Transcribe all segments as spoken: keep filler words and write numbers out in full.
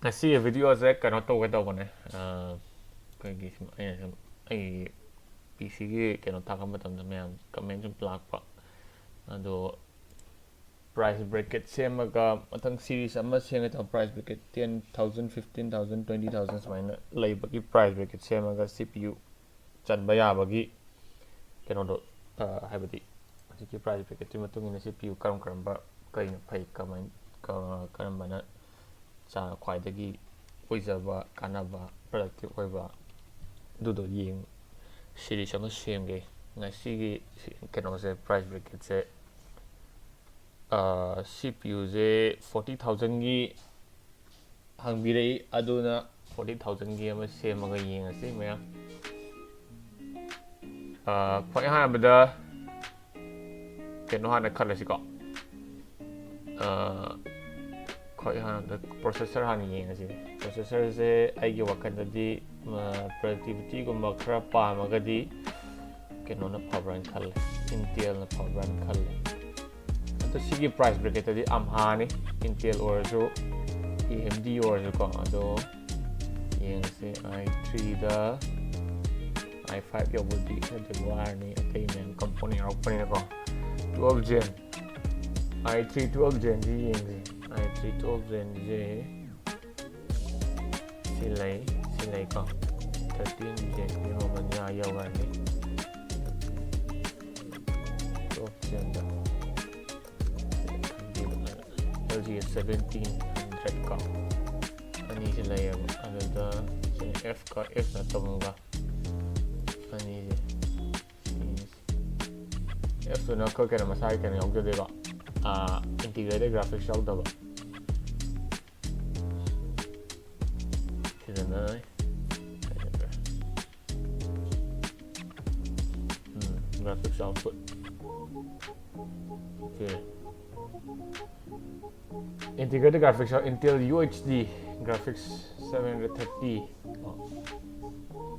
ꯉꯁꯤꯒꯤ ꯚꯤꯗꯤꯑꯣꯁꯦ ꯀꯩꯅꯣ ꯇꯧꯒꯦ ꯇꯧꯕꯅꯦ꯫ ꯑꯩꯈꯣꯏꯒꯤ ꯁꯨꯝ ꯑꯩꯅ ꯁꯨꯝ ꯑꯩꯒꯤ ꯄꯤ ꯁꯤꯒꯤ ꯀꯩꯅꯣ ꯊꯥꯒꯠꯄ ꯃꯇꯝꯗ ꯃꯌꯥꯝ ꯀꯃꯦꯟ ꯁꯨꯝ ꯂꯥꯛꯄ꯫ ꯑꯗꯣ ꯄ꯭ꯔꯥꯏꯁ ꯕ꯭ꯔꯦꯀꯦꯠ ꯁꯦꯝꯃꯒ ꯃꯊꯪ ꯁꯤꯔꯤꯁ ꯑꯃ ꯁꯦꯝꯒꯦ ꯇꯧꯕ꯫ Price bracket ten thousand, fifteen thousand, twenty thousand ꯁꯨꯃꯥꯏꯅ ꯂꯩꯕꯒꯤ ꯄ꯭ꯔꯥꯏꯁ ꯕ꯭ꯔꯦꯀꯦꯠ ꯁꯦꯝꯃꯒ ꯁꯤ ꯄꯤ ꯌꯨ ꯆꯟꯕ ꯌꯥꯕꯒꯤ ꯀꯩꯅꯣꯗꯣ, ꯍꯥꯏꯕꯗꯤ ꯍꯧꯖꯤꯛꯀꯤ ꯄ꯭ꯔꯥꯏꯁ ꯕ꯭ꯔꯦꯀꯦꯠꯇꯨꯒꯤ ꯃꯇꯨꯡ ꯏꯟꯅ ꯁꯤ ꯄꯤ ꯌꯨ ꯀꯔꯝ ꯀꯔꯝꯕ, ꯀꯩꯅ ꯐꯩ, ꯀꯃꯥꯏ-, ꯀ-, ꯀꯔꯝꯕꯅ ꯆꯥ-, ꯈ꯭ꯋꯥꯏꯗꯒꯤ ꯑꯣꯏꯖꯕ, ꯀꯥꯟꯅꯕ, ꯄ꯭ꯔꯗꯛꯇꯤꯞ ꯑꯣꯏꯕ, ꯑꯗꯨꯗꯣ ꯌꯦꯡ-, ꯁꯤꯔꯤꯁ ꯑꯃ ꯁꯦꯝꯒꯦ꯫ ꯉꯁꯤꯒꯤ ꯁꯤ-, ꯀꯩꯅꯣꯁꯦ, ꯄ꯭ꯔꯥꯏꯁ ꯕ꯭ꯔꯦꯀꯦꯠꯁꯦ, ꯁꯤ ꯄꯤ ꯌꯨꯁꯦ forty thousandꯒꯤ ꯍꯪꯕꯤꯔꯛꯏ, ꯑꯗꯨꯅ forty thousandꯒꯤ ꯑꯃ ꯁꯦꯝꯃꯒ ꯌꯦꯡꯉꯁꯤ ꯃꯌꯥꯝ꯫ ꯑꯥ, ꯈ꯭ꯋꯥꯏ ꯑꯍꯥꯟꯕꯗ ꯀꯩꯅꯣ ꯍꯥꯟꯅ ꯈꯜꯂꯁꯤꯀꯣ꯫ ꯑꯥ, ꯈ꯭ꯋꯥꯏ ꯑꯍꯥꯟꯕꯗ ꯄ꯭ꯔꯣꯁꯦꯁꯔ ꯍꯥꯟꯅ ꯌꯦꯡꯉꯁꯤ꯫ ꯄ꯭ꯔꯣꯁꯦꯁꯔꯁꯦ ꯑꯩꯒꯤ ꯋꯥꯈꯜꯗꯗꯤ, ꯑꯥ, ꯄ꯭ꯔꯗꯛꯇꯤꯚꯤꯇꯤꯒꯨꯝꯕ ꯈꯔ ꯄꯥꯝꯃꯒꯗꯤ ꯀꯩꯅꯣꯅ ꯐꯕ꯭ꯔꯥꯅ ꯈꯜꯂꯦ, ꯏꯟꯇꯦꯜꯅ ꯐꯕ꯭ꯔꯥꯅ ꯈꯜꯂꯦ꯫ ꯑꯗꯣ ꯁꯤꯒꯤ ꯄ꯭ꯔꯥꯏꯁ ꯕ꯭ꯔꯦꯀꯦꯠꯇꯗꯤ ꯑꯝꯍꯥꯅꯤ, ꯏꯟꯇꯦꯜ ꯑꯣꯏꯔꯁꯨ, ꯑꯦ ꯑꯦꯝ ꯗꯤ ꯑꯣꯏꯔꯁꯨꯀꯣ꯫ ꯑꯗꯣ ꯌꯦꯡꯉꯁꯤ, ꯑꯥꯏ ꯊ꯭ꯔꯤꯗ ꯑꯥꯏ ꯐꯥꯏꯚ ꯌꯧꯕꯗꯤ ꯈꯔꯗꯤ ꯋꯥꯔꯅꯤ, ꯑꯇꯩ ꯃꯌꯥꯝ ꯀꯝꯄꯣꯅꯦꯟ ꯌꯥꯎꯔꯛꯄꯅꯤꯅꯀꯣ꯫ Twelve Gen, ꯑꯥꯏ ꯊ꯭ꯔꯤ twelve Genꯁꯤ ꯌꯦꯡꯁꯤ꯫ ꯑꯥꯏ ꯊ꯭ꯔꯤ twelve Genꯁꯦ ꯁꯤ ꯂꯩ, ꯁꯤ ꯂꯩꯀꯣ꯫ Thirteen Genꯒꯤ ꯃꯃꯜ ꯌꯥ ꯌꯧꯔꯅꯤ꯫ Twelve Genꯗ L G seventeen hundred ꯀꯣ꯫ ꯑꯅꯤꯁꯤ ꯂꯩꯌꯦꯕ꯫ ꯑꯗꯨꯗ ꯁꯤꯅ F ꯀ F ꯅꯠꯇꯕ ꯑꯃꯒ ꯑꯅꯤꯁꯦ꯫ Fꯇꯨꯅ ꯑꯩꯈꯣꯏ ꯀꯩꯅꯣ, ꯃꯁꯥꯒꯤ ꯀꯩꯅꯣ ꯌꯥꯎꯖꯗꯦꯕ, ꯏꯟꯇꯤꯒ꯭ꯔꯦꯇꯦꯠ ꯒ꯭ꯔꯥꯐꯤꯛꯁ ꯌꯥꯎꯗꯕ꯫ ꯁꯤꯗꯅ ꯒ꯭ꯔꯥꯐꯤꯛꯁ ꯑꯥꯎꯠꯄꯨꯠ꯫ ꯁꯤ integrated graphics, Intel U H D graphics seven hundred thirty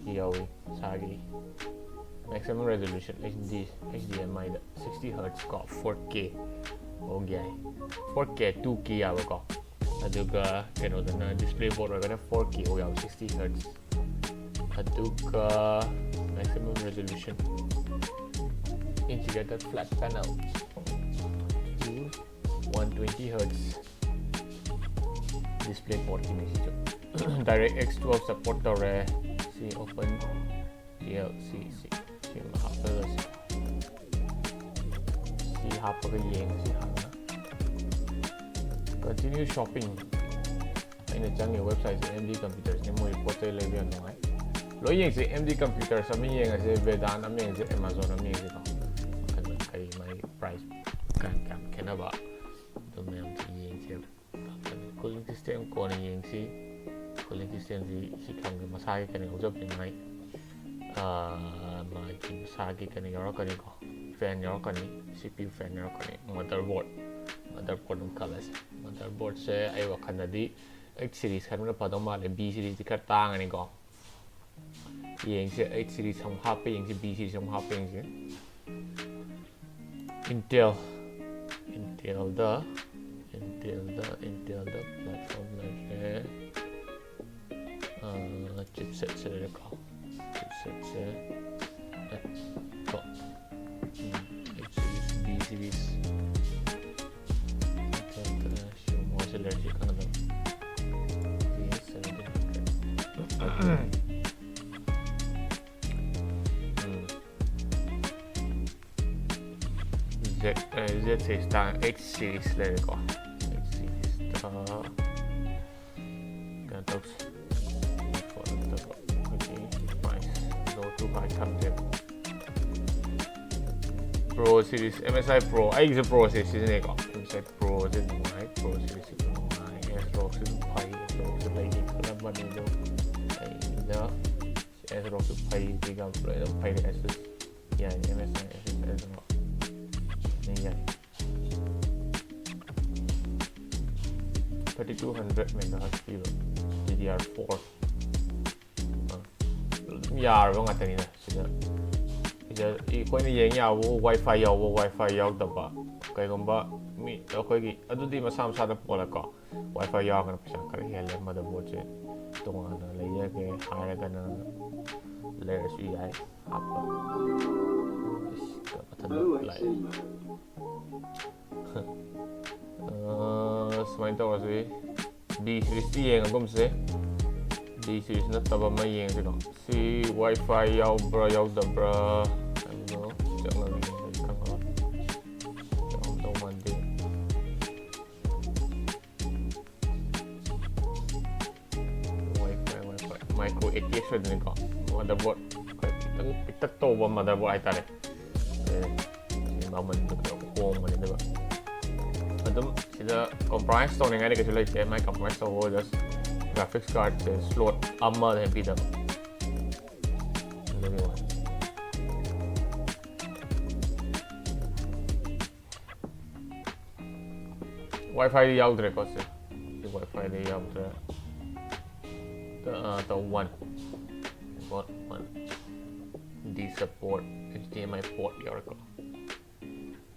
ꯌꯥꯎꯏ꯫ ꯃꯁꯥꯒꯤ maximum resolution H D, H D M I the sixty hertz ꯀꯣ, four K ꯑꯣ ꯌꯥꯏ, four K, two K ꯌꯥꯕꯀꯣ꯫ ꯑꯗꯨꯒ ꯀꯩꯅꯣꯗꯅ display board ꯑꯣꯏꯔꯒꯅ four K ꯌꯥꯎ ꯌꯥꯎ, sixty hertz, ꯑꯗꯨꯒ maximum resolution integrated flat panel to one twenty hertz display boardꯀꯤꯅꯤ ꯁꯤꯁꯨ. DirectX twelve support ꯇꯧꯔꯦ. ꯁꯤ open ꯇꯤ ꯑꯦꯜ ꯁꯤ ꯁꯤ ꯁꯤ ꯑꯃ ꯍꯥꯞꯆꯜꯂꯁꯤ. ꯁꯤ ꯍꯥꯞꯄꯒ ꯌꯦꯡꯉꯁꯤ ꯍꯥꯟꯅ. Continue shopping. ꯑꯩꯅ ꯆꯪꯉꯤꯕ websiteꯁꯦ ꯑꯦꯝ ꯗꯤ Computersꯅꯤ. ꯃꯣꯏ ꯄꯣꯠ ꯆꯩ ꯂꯩꯕ ꯌꯥꯝ ꯅꯨꯡꯉꯥꯏ. ꯂꯣꯏ ꯌꯦꯡꯁꯤ. ꯑꯦꯝ ꯗꯤ Computers ꯑꯃ ꯌꯦꯡꯉꯁꯦ, Vedanta ꯑꯃ ꯌꯦꯡꯉꯁꯦ, Amazon ꯑꯃ ꯌꯦꯡꯉꯁꯤꯀꯣ. ꯃꯈꯜ ꯃꯈꯜ ꯀꯔꯤ ꯃꯥꯒꯤ price ꯀꯌꯥꯝ ꯀꯌꯥꯝ ꯈꯦꯠꯅꯕ, ꯑꯗꯨ ꯃꯌꯥꯝꯁꯤ ꯌꯦꯡꯁꯦꯕ. Cooling system ꯀꯣꯟꯅ ꯌꯦꯡꯁꯤ. Cooling systemꯁꯤ ꯁꯤ ꯈꯪꯗꯦ, ꯃꯁꯥꯒꯤ ꯀꯩꯅꯣ ꯌꯥꯎꯖꯕꯅꯤ ꯃꯥꯏ. ꯑꯥ, ꯃꯥꯒꯤ ꯃꯁꯥꯒꯤ ꯀꯩꯅꯣ ꯌꯥꯎꯔꯛꯀꯅꯤꯀꯣ, fan ꯌꯥꯎꯔꯛꯀꯅꯤ, C P U fan ꯌꯥꯎꯔꯛꯀꯅꯤ. Motherboard, motherboard ꯑꯗꯨꯝ ꯈꯜꯂꯁꯤ. Motherboardꯁꯦ ꯑꯩ ꯋꯥꯈꯜꯗꯗꯤ eight series ꯈꯟꯕꯅ ꯐꯗꯧ ꯃꯥꯜꯂꯦ. B seriesꯗꯤ ꯈꯔ ꯇꯥꯡꯉꯅꯤꯀꯣ. ꯌꯦꯡꯁꯦ, eight series ꯑꯃꯨꯛ ꯍꯥꯞꯄ ꯌꯦꯡꯁꯦ, B series ꯑꯃꯨꯛ ꯍꯥꯞꯄ ꯌꯦꯡꯁꯦ. Intel, Intelꯗ, Intelꯗ, Intelꯗ platform ꯂꯩꯔꯦ. ꯑꯥ, chipsetꯁꯦ ꯂꯩꯔꯦꯀꯣ. Chipsetꯁꯦ, ꯑꯦ, ꯀꯣ. ꯎꯝ, eight series, B series. Intelꯗ ꯁꯤ ꯃꯣꯏꯁꯦ ꯂꯩꯔꯦ, ꯁꯤ ꯈꯪꯒꯗꯕ. P seventeen hundred. ꯎꯝ. Z, ꯑꯦ, Z series ꯇꯥꯡ eight series ꯂꯩꯔꯦꯀꯣ. Eight seriesꯇ ꯀꯩꯅꯣ ꯇꯧꯁꯤ. ꯑꯩꯈꯣꯏꯒꯤ price low to high ꯊꯝꯁꯦꯕ. Pro series, M S I Pro, ꯑꯩꯒꯤꯁꯦ Proꯁꯦ ꯁꯤꯖꯤꯟꯅꯩꯀꯣ. M S I Proꯁꯦ ꯅꯨꯡꯉꯥꯏ, Pro seriesꯁꯦ ꯅꯨꯡꯉꯥꯏ, ASRockꯁꯨ ꯑꯗꯨꯝ ꯐꯩ, ASRockꯁꯨ ꯂꯩꯒꯦ ꯈꯜꯂꯝꯕꯅꯤ ꯑꯗꯣ ꯑꯩꯅ ASRockꯁꯨ ꯐꯩ, ꯁꯤꯒ ꯂꯣꯏꯅ ꯐꯩ, Asus ꯌꯥꯏ, M S I, Asus, ASRock ꯌꯥꯏ. Thirty two hundred megahertz ꯄꯤꯕ D D R four. ꯑ, ꯑꯗꯨꯝ ꯌꯥꯔꯕ ꯉꯥꯛꯇꯅꯤꯗ ꯁꯤꯗ. ꯑꯩꯈꯣꯏꯅ ꯌꯦꯡ ꯌꯥꯕꯨ ꯋꯥꯏ ꯐꯥꯏ ꯌꯥꯎꯕ, ꯋꯥꯏ ꯐꯥꯏ ꯌꯥꯎꯗꯕ, ꯀꯩꯒꯨꯝꯕ ꯃꯤ ꯑꯩꯈꯣꯏꯒꯤ, ꯑꯗꯨꯗꯤ ꯃꯁꯥ ꯃꯁꯥꯗ ꯄꯣꯜꯂꯦꯀꯣ꯫ ꯋꯥꯏ ꯐꯥꯏ ꯌꯥꯎꯔꯒꯅ ꯄꯩꯁꯥ ꯈꯔ ꯍꯦꯜꯂꯦ, ꯃꯥꯗꯔꯕꯣꯔꯗꯁꯦ ꯇꯣꯉꯥꯟꯅ ꯂꯩꯖꯒꯦ ꯍꯥꯏꯔꯒꯅ ꯂꯩꯔꯁꯨ ꯌꯥꯏ꯫ ꯍꯥꯞꯄ꯫ ꯏꯁ, ꯃꯊꯟꯇ ꯂꯥꯛꯑꯦ꯫ ꯑ, ꯁꯨꯃꯥꯏꯅ ꯇꯧꯔꯁꯤ꯫ ꯕꯤ ꯁꯤꯔꯤꯁꯇꯤ ꯌꯦꯡꯉꯒꯨꯝꯁꯦ꯫ ꯕꯤ ꯁꯤꯔꯤꯁ ꯅꯠꯇꯕ ꯑꯃ ꯌꯦꯡꯉꯁꯤꯀꯣ꯫ ꯁꯤ ꯋꯥꯏ ꯐꯥꯏ ꯌꯥꯎꯕ꯭ꯔꯥ ꯌꯥꯎꯗꯕ꯭ꯔꯥ ꯍꯥꯏꯕꯗꯣ ꯆꯪꯉꯒ ꯌꯦꯡꯉꯗꯤ ꯈꯪꯉꯔꯣꯏ꯫ ꯌꯥꯎꯔꯝꯗꯧ ꯃꯥꯟꯗꯦ꯫ ꯋꯥꯏ ꯐꯥꯏ, wifi. Micro A T X ꯑꯣꯏꯗꯣꯏꯅꯤꯀꯣ꯫ ꯃꯥꯗꯔꯕꯣꯔꯗ ꯑꯩꯈꯣꯏ ꯈꯤꯇꯪ ꯄꯤꯛꯇꯛ ꯇꯧꯕ ꯃꯥꯗꯔꯕꯣꯔꯗ ꯍꯥꯏꯇꯥꯔꯦ꯫ ꯑꯦ, ꯁꯤ ꯃꯃꯟꯗꯣ ꯈꯔ ꯍꯣꯡꯕꯅꯤ, ꯑꯗꯨꯒ ꯑꯗꯨꯝ ꯁꯤꯗ ꯀꯝꯄ꯭ꯔꯣꯃꯥꯏꯁ ꯇꯧꯅꯤꯡꯉꯥꯏꯗꯤ ꯀꯩꯁꯨ ꯂꯩꯇꯦ꯫ ꯃꯥꯏ ꯀꯝꯄ꯭ꯔꯣꯃꯥꯏꯁ ꯇꯧꯕ, just graphics card ꯁꯦ slot ꯑꯃꯗ ꯍꯦꯟꯅ ꯄꯤꯗꯕ꯫ ꯑꯗꯨꯒꯤ ꯋꯥꯅꯤ꯫ ꯋꯥꯏ ꯐꯥꯏꯗꯤ ꯌꯥꯎꯗ꯭ꯔꯦꯀꯣ ꯁꯦ꯫ ꯁꯤ ꯋꯥꯏ ꯐꯥꯏꯗꯤ ꯌꯥꯎꯗ꯭ꯔꯦ꯫ ꯇ-, ꯑ, ꯇ-, one. Got one. D support, H D M I port ꯌꯥꯎꯔꯦꯀꯣ꯫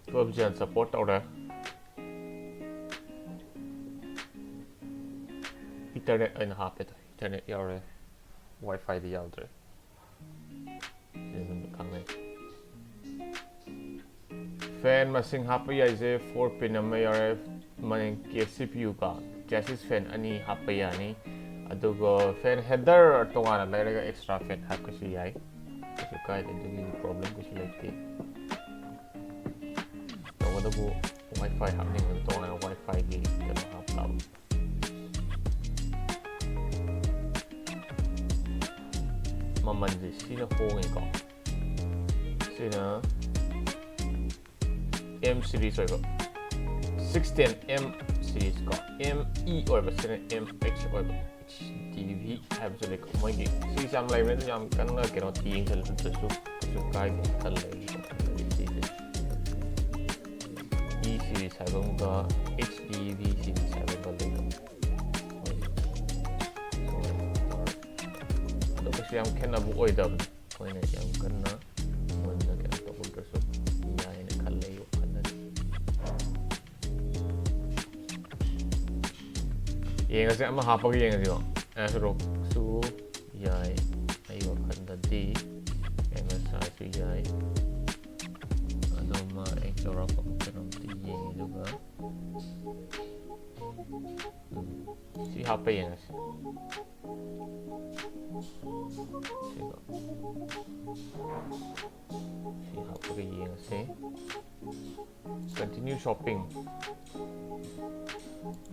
Twelve gen support ꯇꯧꯔꯦ꯫ Ethernet ꯑꯣꯏꯅ ꯍꯥꯞꯄꯦ ꯇꯧ꯫ Ethernet ꯌꯥꯎꯔꯦ꯫ ꯋꯥꯏ ꯐꯥꯏꯗꯤ ꯌꯥꯎꯗ꯭ꯔꯦ꯫ ꯁꯤ ꯑꯗꯨꯝ ꯈꯪꯅꯩ꯫ Fan ꯃꯁꯤꯡ ꯍꯥꯞꯄ ꯌꯥꯏꯁꯦ four pin ꯑꯃ ꯌꯥꯎꯔꯦ, ꯃꯅꯤꯡꯒꯤ C P U ꯀꯣ, chassis fan ꯑꯅꯤ ꯍꯥꯞꯄ ꯌꯥꯅꯤ꯫ ꯑꯗꯨꯒ fan header ꯇꯣꯉꯥꯟꯅ ꯂꯩꯔꯒ extra fan ꯍꯥꯞꯄꯁꯨ ꯌꯥꯏ, ꯀꯩꯁꯨ ꯀꯥꯏꯗꯦ, ꯑꯗꯨꯒꯤ problem ꯀꯩꯁꯨ ꯂꯩꯇꯦ꯫ ꯇꯧꯕꯇꯕꯨ ꯋꯥꯏ ꯐꯥꯏ ꯍꯥꯞꯅꯤꯡꯉꯒ ꯇꯣꯉꯥꯟꯅ ꯋꯥꯏ ꯐꯥꯏꯒꯤ ꯀꯩꯅꯣ ꯍꯥꯞ ꯇꯥꯕ꯫ ꯃꯃꯜꯁꯦ ꯁꯤꯅ ꯍꯣꯡꯉꯦꯀꯣ꯫ ꯁꯤꯅ M series ꯑꯣꯏꯕ, six ten M series ꯀꯣ, M E ꯑꯣꯏꯕ, ꯁꯤꯅ M H ꯑꯣꯏꯕ꯫ H D V ꯍꯥꯏꯕꯁꯨ ꯂꯩꯀꯣ꯫ ꯃꯣꯏꯒꯤ series ꯌꯥꯝ ꯂꯩꯕꯅꯤꯅ ꯌꯥꯝ ꯀꯟꯅ ꯀꯩꯅꯣ ꯌꯦꯡꯁꯤꯜꯂꯨꯗ꯭ꯔꯁꯨ ꯀꯩꯁꯨ ꯀꯥꯏꯗꯦ ꯈꯜꯂꯦ ꯑꯩꯒꯤ ꯋꯥꯈꯜꯗꯗꯤ꯫ ꯁꯤꯁꯦ E series ꯍꯥꯏꯕ ꯑꯃꯒ H D V series ꯍꯥꯏꯕ ꯑꯃꯒ ꯂꯩꯀꯣ꯫ ꯃꯣꯏꯁꯦ ꯁꯨꯃꯥꯏꯅ ꯇꯧꯔꯒ ꯑꯗꯣ ꯀꯩꯁꯨ ꯌꯥꯝ ꯈꯦꯠꯅꯕ ꯑꯣꯏꯗꯕꯅꯤ꯫ ꯑꯩꯈꯣꯏꯅ ꯌꯥꯝ ꯀꯟꯅ ꯃꯣꯏ ꯌꯦꯡꯉꯁꯦ, ꯑꯃ ꯍꯥꯞꯄꯒ ꯌꯦꯡꯉꯁꯤꯀꯣ꯫ ꯑꯦꯁ ꯔꯣꯛꯁꯨ ꯌꯥꯏ, ꯑꯩ ꯋꯥꯈꯜꯗꯗꯤ ꯑꯦꯝ ꯑꯦꯁ ꯑꯥꯏꯁꯨ ꯌꯥꯏ꯫ ꯑꯗꯨꯃ ꯑꯩ ꯆꯥꯎꯔꯥꯛꯄ ꯑꯃ ꯀꯩꯅꯣꯝꯇ ꯌꯦꯡꯉꯦ, ꯑꯗꯨꯒ ꯎꯝ, ꯁꯤ ꯍꯥꯞꯄ ꯌꯦꯡꯉꯁꯤ꯫ ꯁꯤꯒ ꯁꯤ ꯍꯥꯞꯄꯒ ꯌꯦꯡꯉꯁꯦ꯫ Continue shopping꯫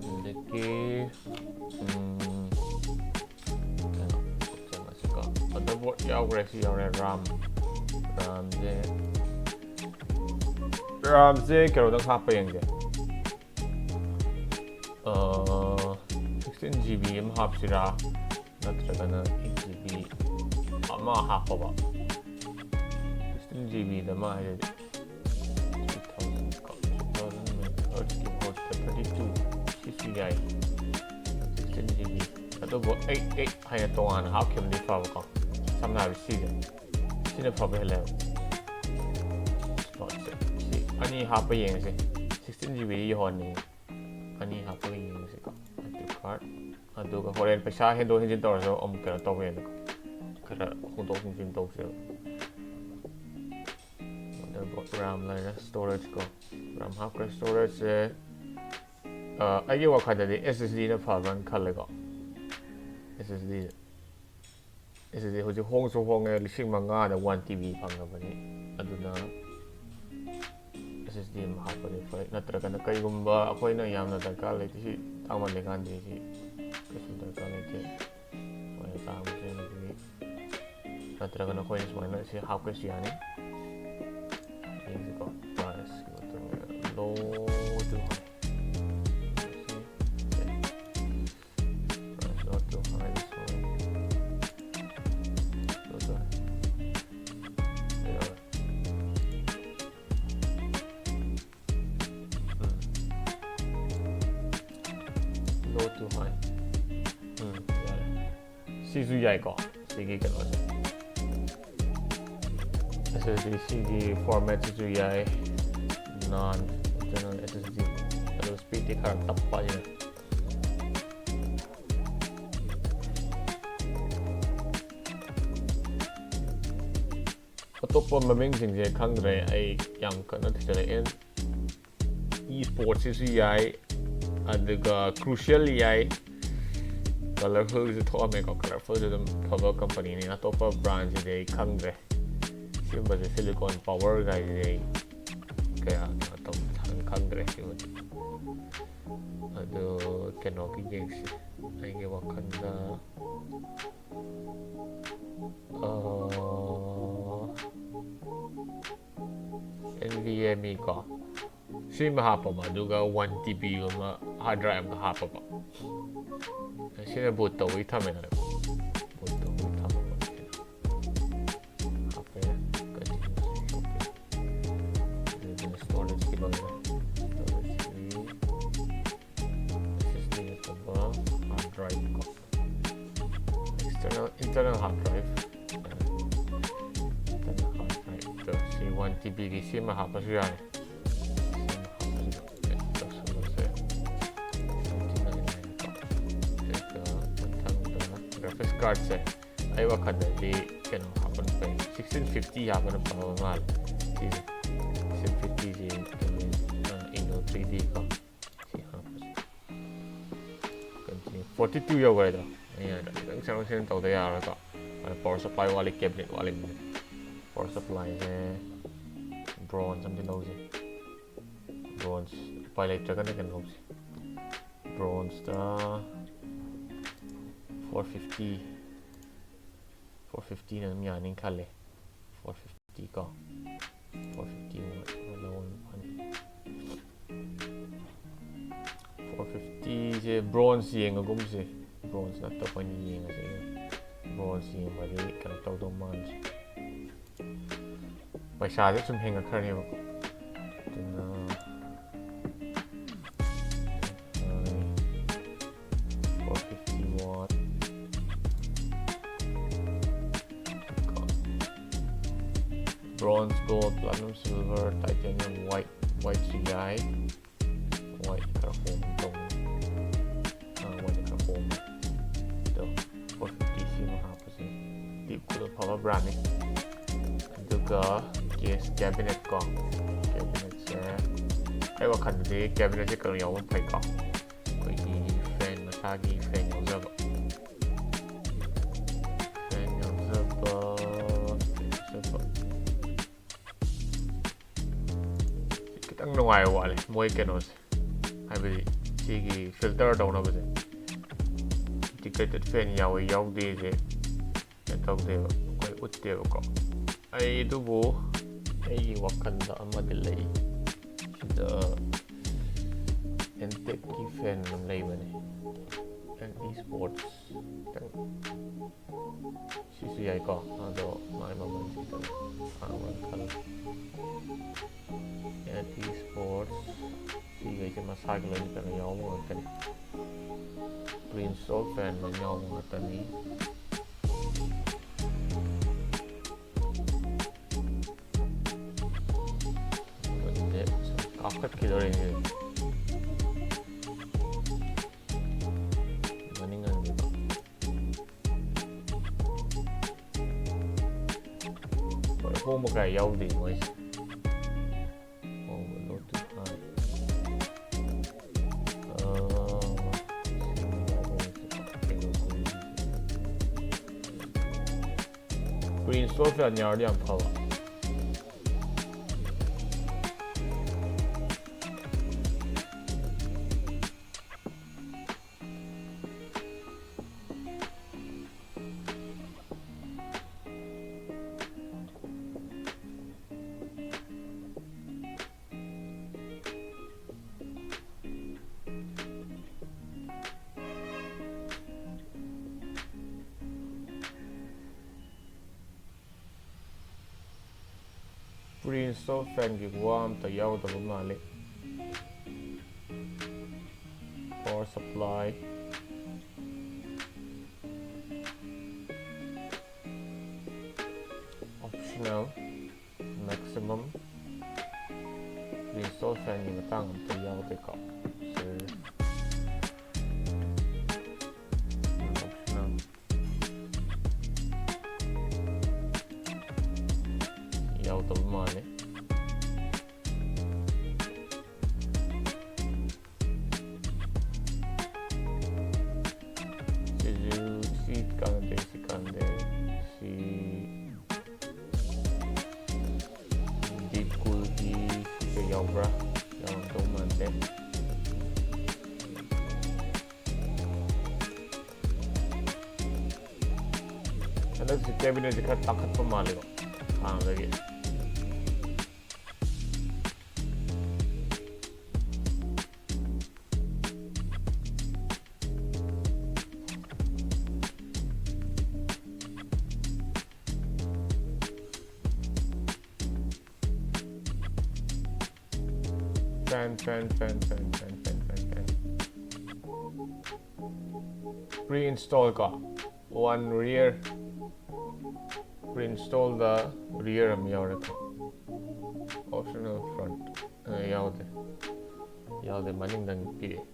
ꯑꯗꯒꯤ ꯎꯝ, ꯀꯩꯅꯣ, ꯆꯪꯉꯁꯤꯀꯣ꯫ ꯃꯗꯔꯕꯣꯔꯗ ꯌꯥꯎꯈ꯭ꯔꯦ, ꯁꯤ ꯌꯥꯎꯔꯦ꯫ ꯔꯥꯝ ꯔꯥꯝꯁꯦ ꯔꯥꯝꯁꯦ ꯀꯩꯅꯣꯗꯪ ꯍꯥꯞꯄ ꯌꯦꯡꯒꯦ꯫ ꯁꯤꯛꯁꯇꯤꯟ ꯖꯤ ꯕꯤ ꯑꯃ ꯍꯥꯞꯁꯤꯔꯥ, ꯅꯠꯇ꯭ꯔꯒꯅ ꯑꯩꯠ ꯖꯤ ꯕꯤ ꯑꯃ ꯍꯥꯞꯄꯕ? ꯁꯤꯛꯁꯇꯤꯟ ꯖꯤ ꯕꯤꯗ ꯑꯃ ꯍꯥꯏꯔꯗꯤ ꯊ꯭ꯔꯤ ꯊꯥꯎꯖꯟ ꯀꯣ, ꯊ꯭ꯔꯤ ꯊꯥꯎꯖꯟ ꯃꯦꯒꯥꯍꯔꯠꯁꯀꯤ ꯃꯍꯨꯠꯇ ꯊꯥꯔꯇꯤ ꯇꯨ, ꯁꯤꯁꯨ ꯌꯥꯏ꯫ Sixteen G B. ꯑꯗꯨꯕꯨ ꯑꯩꯠ ꯑꯩꯠ ꯍꯥꯏꯅ ꯇꯣꯉꯥꯟꯅ ꯍꯥꯞꯈꯤꯕꯅꯗꯤ ꯐꯕꯀꯣ꯫ ꯁꯝꯅ ꯍꯥꯏꯔꯕꯗ ꯁꯤꯁꯦ, ꯁꯤꯅ ꯐꯕ ꯍꯦꯜꯂꯦꯕ꯫ ꯁ꯭ꯂꯣꯠꯁꯦ ꯁꯤ ꯑꯅꯤ ꯍꯥꯞꯄ ꯌꯦꯡꯉꯁꯦ꯫ ꯁꯤꯛꯁꯇꯤꯟ ꯖꯤ ꯕꯤꯗꯤ ꯌꯧꯍꯟꯅꯤꯡꯉꯤ꯫ ꯑꯅꯤ ꯍꯥꯞꯄꯒ ꯌꯦꯡꯉꯁꯤꯀꯣ꯫ S D card. ꯑꯗꯨꯒ ꯍꯣꯔꯦꯟ ꯄꯩꯁꯥ ꯍꯦꯟꯗꯣꯛ ꯍꯦꯟꯖꯤꯟ ꯇꯧꯔꯁꯨ ꯑꯃꯨꯛ ꯀꯩꯅꯣ ꯇꯧꯕ ꯌꯥꯏꯗꯅ, ꯈꯔ ꯍꯣꯡꯗꯣꯛ ꯍꯣꯡꯖꯤꯟ ꯇꯧꯁꯦꯕ꯫ ꯃꯗꯔꯕꯣꯔꯗ, ꯔꯥꯝ ꯂꯩꯔꯦ, ꯁ꯭ꯇꯣꯔꯦꯖ ꯀꯣ꯫ ꯔꯥꯝ ꯍꯥꯞꯈ꯭ꯔꯦ꯫ ꯁ꯭ꯇꯣꯔꯦꯖꯁꯦ, ꯑ, ꯑꯩꯒꯤ ꯋꯥꯈꯜꯗꯗꯤ ꯑꯦꯁ ꯑꯦꯁ ꯗꯤꯅ ꯐꯕ꯭ꯔꯥꯅ ꯈꯜꯂꯦꯀꯣ꯫ ꯑꯦꯁ ꯑꯦꯁ ꯗꯤ, ꯑꯦꯁ ꯑꯦꯁ ꯗꯤ ꯍꯧꯖꯤꯛ ꯍꯣꯡꯁꯨ ꯍꯣꯡꯉꯦ, ꯂꯤꯁꯤꯡ ꯃꯉꯥꯗ ꯋꯥꯟ ꯇꯤ ꯕꯤ ꯐꯪꯉꯕꯅꯤ꯫ ꯑꯗꯨꯅ ꯑꯦꯁ ꯑꯦꯁ ꯗꯤ ꯑꯃ ꯍꯥꯞꯄꯗꯤ ꯐꯩ꯫ ꯅꯠꯇ꯭ꯔꯒꯅ ꯀꯩꯒꯨꯝꯕ ꯑꯩꯈꯣꯏꯅ ꯌꯥꯝꯅ ꯗꯔꯀꯥꯔ ꯂꯩꯇꯦ, ꯁꯤ ꯇꯥꯡꯃꯜꯂꯦ ꯀꯥꯟꯗꯗꯤ ꯁꯤ ꯀꯩꯁꯨ ꯗꯔꯀꯥꯔ ꯂꯩꯇꯦ꯫ ꯍꯣꯏ, ꯇꯥꯡꯕꯁꯦ ꯑꯗꯨꯗꯤ ꯅꯠꯇ꯭ꯔꯒꯅ ꯑꯩꯈꯣꯏꯅ ꯁꯨꯃꯥꯏꯅ ꯁꯤ ꯍꯥꯞꯀꯦꯁꯨ ꯌꯥꯅꯤ꯫ ꯌꯦꯡꯁꯤꯀꯣ, ꯄ꯭ꯔꯥꯏꯁꯀꯤ ꯃꯇꯨꯡ ꯏꯟꯅ low to high꯫ Price low to high, this one. Low to high. ꯀꯩꯗꯧꯔꯦ? ꯎꯝ꯫ Low to high꯫ ꯎꯝ, ꯌꯥꯔꯦ꯫ ꯁꯤꯁꯨ ꯌꯥꯏꯀꯣ, ꯁꯤꯒꯤ ꯀꯩꯅꯣꯁꯦ꯫ ꯑꯦꯁ ꯑꯦꯁ ꯗꯤ ꯁꯤꯒꯤ ꯐꯣꯔꯃꯦꯠꯁꯤꯁꯨ ꯌꯥꯏ, ꯅꯥꯟ ꯏꯟꯇꯔꯅꯦꯜ ꯑꯦꯁ ꯑꯦꯁ ꯗꯤ꯫ ꯑꯗꯨ ꯁ꯭ꯄꯤꯠꯇꯤ ꯈꯔ ꯇꯞꯄ ꯍꯥꯏꯅ꯫ ꯑꯇꯣꯞꯄ ꯃꯃꯤꯡꯁꯤꯡꯁꯦ ꯈꯪꯗ꯭ꯔꯦ, ꯑꯩ ꯌꯥꯝ ꯀꯟꯅ ꯊꯤꯖꯤꯜꯂꯛꯑꯦ꯫ E sports ꯁꯤꯁꯨ ꯌꯥꯏ, ꯑꯗꯨꯒ Crucial ꯌꯥꯏ, Colorful ꯁꯨ ꯊꯣꯛꯑꯝꯃꯦꯀꯣ꯫ Colorful ꯁꯨ ꯑꯗꯨꯝ ꯐꯕ company ꯅꯤ꯫ ꯑꯇꯣꯞꯄ brand ꯁꯤꯗꯤ ꯑꯩ ꯈꯪꯗ꯭ꯔꯦ꯫ ꯁꯤꯒꯨꯝꯕꯁꯦ, Silicon Power ꯒꯥꯏꯁꯤꯗꯤ ꯑꯩ ꯀꯌꯥ ꯀꯩꯅꯣ ꯇꯧ-, ꯈꯪꯗ꯭ꯔꯦ ꯁꯤꯃꯗꯤ꯫ ꯑꯗꯨ ꯀꯩꯅꯣꯒꯤ ꯌꯦꯡꯁꯤ, ꯑꯩꯒꯤ ꯋꯥꯈꯜꯗ, ꯑ, NVMe ꯀꯣ, ꯁꯤꯃ ꯍꯥꯞꯄꯕ, ꯑꯗꯨꯒ one TB ꯑꯃ hard drive ꯑꯃ ꯍꯥꯞꯄꯕ꯫ ꯁꯤꯅ boot ꯇꯧꯕꯒꯤ ꯊꯝꯃꯦꯗꯅ꯫ Boot ꯇꯧꯕꯒꯤ ꯊꯝꯃꯕ ꯁꯤꯅ꯫ ꯍꯥꯞꯄꯦ꯫ Continue ꯇꯧꯒꯦ꯫ ꯑꯗꯨꯗꯨꯅ storage ꯀꯤ ꯂꯣꯏꯔꯦ꯫ Storage ꯀꯤ SSD ꯅꯠꯇꯕ hard drive ꯀꯣ꯫ External, internal hard drive꯫ Internal hard drive ꯇ ꯁꯤ one TB ꯒꯤ ꯁꯤꯃ ꯍꯥꯞꯄꯁꯨ ꯌꯥꯔꯦ꯫ ꯁꯤꯃ ꯍꯥꯞꯄꯁꯨ ꯌꯥꯔꯦ꯫ ꯇꯧꯁꯜꯂꯁꯦ꯫ Seventy nine ꯀꯣ꯫ ꯑꯗꯨꯒ ꯃꯊꯪꯗ graphics card ꯁꯦ ꯑꯩ ꯋꯥꯈꯜꯗꯗꯤ ꯀꯩꯅꯣ ꯍꯥꯞꯄꯅ ꯐꯩ, sixteen fifty ꯍꯥꯞꯄꯅ ꯐꯕ ꯃꯥꯜꯂꯦ꯫ ꯁꯤꯁꯦ sixteen fifty ꯁꯤ, ꯑ, Intel three D ꯀꯣ꯫ ꯁꯤ ꯍꯥꯞꯄꯁꯦ꯫ Continue꯫ Forty two ꯌꯧꯈ꯭ꯔꯦꯗꯣ꯫ ꯑꯩꯅ ꯈꯤꯇꯪ ꯁꯦꯝꯗꯣꯛ ꯁꯦꯝꯖꯤꯟ ꯇꯧꯗ ꯌꯥꯔꯣꯏꯀꯣ꯫ ꯑꯗ power supply ꯋꯥꯠꯂꯤ, cabinet ꯋꯥꯠꯂꯤ꯫ Power supply ꯁꯦ bronze ꯑꯝꯗꯤ ꯂꯧꯁꯦ꯫ Bronze ꯎꯄꯥꯏ ꯂꯩꯇ꯭ꯔꯒꯅ ꯀꯩꯅꯣ ꯂꯧꯁꯦ꯫ Bronze ꯇ four fifty, four fifty ꯅ ꯑꯗꯨꯝ ꯌꯥꯅꯤ ꯈꯜꯂꯦ꯫ Four fifty ꯀꯣ꯫ Four fifty ꯑꯃ ꯂꯧꯔ ꯐꯅꯤ꯫ Four fifty ꯁꯦ bronze ꯌꯦꯡꯉꯒꯨꯝꯁꯦ꯫ Bronze ꯅꯠꯇꯕ ꯑꯣꯏꯅ ꯌꯦꯡꯉꯁꯦ꯫ Bronze ꯌꯦꯡꯕꯗꯤ ꯀꯩꯅꯣ ꯇꯧꯗꯧ ꯃꯥꯟꯗ꯭ꯔꯦ꯫ ꯄꯩꯁꯥꯁꯦ ꯁꯨꯝ ꯍꯦꯟꯒꯠꯈ꯭ꯔꯅꯦꯕꯀꯣ꯫ ꯑꯗꯨꯅ, four fifty watt꯫ Bronze, gold, platinum, silver, titanium, white, white ꯁꯨ ꯌꯥꯏ꯫ White ꯈꯔ ꯍꯣꯡꯕ ꯇꯧꯕꯅꯤ꯫ ꯑꯥ, white ꯈꯔ ꯍꯣꯡꯕ꯫ ꯑꯗꯣ four fifty ꯁꯤꯃ ꯍꯥꯞꯄꯁꯤ꯫ ꯇꯤꯞ ꯈꯨꯗ ꯐꯕ brand ꯅꯤ꯫ ꯑꯗꯨꯒ ꯑꯗꯨꯒ ꯀꯦꯁ ꯀꯦꯕꯤꯅꯦꯠ ꯀꯣ, ꯀꯦꯕꯤꯅꯦꯠꯁꯦ ꯑꯩ ꯋꯥꯈꯜꯗꯗꯤ ꯀꯦꯕꯤꯅꯦꯠꯁꯦ ꯀꯩꯅꯣ ꯌꯥꯎꯕ ꯐꯩꯀꯣ, ꯑꯩꯈꯣꯏꯒꯤ ꯐꯦꯟ ꯃꯁꯥꯒꯤ ꯐꯦꯟ ꯌꯥꯎꯖꯕ, ꯐꯦꯟ ꯌꯥꯎꯖꯕ, ꯌꯥꯎꯖꯕ꯫ ꯈꯤꯇꯪ ꯅꯨꯡꯉꯥꯏꯕ ꯋꯥꯠꯂꯦ ꯃꯣꯏ ꯀꯩꯅꯣꯁꯦ, ꯍꯥꯏꯕꯗꯤ ꯁꯤꯒꯤ ꯐꯤꯜꯇꯔ ꯇꯧꯅꯕꯁꯦ ꯏꯟꯇꯤꯒ꯭ꯔꯦꯇꯦꯠ ꯐꯦꯟ ꯌꯥꯎꯋꯤ ꯌꯥꯎꯗꯦꯁꯦ ꯀꯩꯅꯣ ꯇꯧꯗꯦꯕ, ꯑꯩꯈꯣꯏ ꯎꯠꯇꯦꯕꯀꯣ꯫ ꯑꯩ ꯑꯗꯨꯕꯨ ꯑꯩꯒꯤ ꯋꯥꯈꯜꯗ ꯑꯃꯗꯤ ꯂꯩ, ꯁꯤꯗ ꯑꯦꯟꯇꯦꯛꯀꯤ ꯐꯦꯟ ꯑꯃ ꯂꯩꯕꯅꯦ, ꯑꯦꯟ ꯏ ꯁ꯭ꯄꯣꯔꯠꯁ ꯈꯤꯇꯪ, ꯁꯤꯁꯨ ꯌꯥꯏꯀꯣ, ꯑꯗꯣ ꯃꯥꯒꯤ ꯃꯃꯜꯁꯦ ꯈꯤꯇꯪ ꯇꯥꯡꯕ꯭ꯔꯥ ꯈꯜꯂꯦ꯫ ꯑꯦꯟ ꯏ ꯁ꯭ꯄꯣꯔꯠꯁ ꯁꯤꯈꯩꯁꯦ ꯃꯁꯥꯒꯤ ꯂꯣꯏꯅ ꯀꯩꯅꯣ ꯌꯥꯎꯕ ꯉꯥꯛꯇꯅꯤ, ꯄ꯭ꯔꯤꯟꯁ ꯑꯣꯐ ꯐꯦꯟ ꯂꯣꯏꯅ ꯌꯥꯎꯕ ꯉꯥꯛꯇꯅꯤ꯫ ꯑꯗꯨꯗꯤ ꯁꯨꯝ ꯀꯥꯞꯈꯠꯈꯤꯗꯣꯔꯦ ꯁꯤꯗꯤ꯫ ꯃꯅꯤꯡ ꯍꯟꯕꯤꯗꯣ꯫ ꯍꯣꯏ, ꯍꯣꯡꯕ ꯀꯌꯥ ꯌꯥꯎꯗꯦ ꯃꯣꯏꯁꯦ꯫ ꯍꯣꯡꯕ ꯂꯣꯠꯇꯨ ꯊꯥꯏ꯫ ꯑꯥ, ꯄ꯭ꯔꯤꯟꯁ ꯑꯣꯐ ꯐꯦꯟ ꯌꯥꯎꯔꯗꯤ ꯌꯥꯝ ꯐꯕ꯫ ꯄ꯭ꯔꯤꯟꯁ ꯑꯣꯐ ꯐꯦꯟꯒꯤ ꯋꯥ ꯑꯝꯇ ꯌꯥꯎꯗꯕ ꯃꯥꯜꯂꯤ꯫ Power supply, optional, maximum, ꯄ꯭ꯔꯤꯟꯁ ꯑꯣꯐ ꯐꯦꯟꯒꯤ ꯃꯇꯥꯡ ꯑꯝꯇ ꯌꯥꯎꯗꯦꯀꯣ꯫ Sir, optional. ꯌꯥꯎꯕ꯭ꯔꯥ? ꯌꯥꯎꯔꯝꯗꯧ ꯃꯥꯟꯗꯦ꯫ ꯍꯟꯗꯛꯁꯤ cabinetꯁꯦ ꯈꯔ ꯇꯥꯡꯈꯠꯄ ꯃꯥꯜꯂꯦꯀꯣ ꯍꯥꯟꯅꯗꯒꯤ꯫ Fan, fan, fan, fan, fan, fan, fan, fan. Pre-install ꯀꯣ, one rear. Pre-installꯗ rear ꯑꯃ ꯌꯥꯎꯔꯦꯀꯣ, optional front ꯑ, ꯌꯥꯎꯗꯦ꯫ ꯌꯥꯎꯗꯦ, ꯃꯅꯤꯡꯗꯪ ꯄꯤꯔꯛꯑꯦ꯫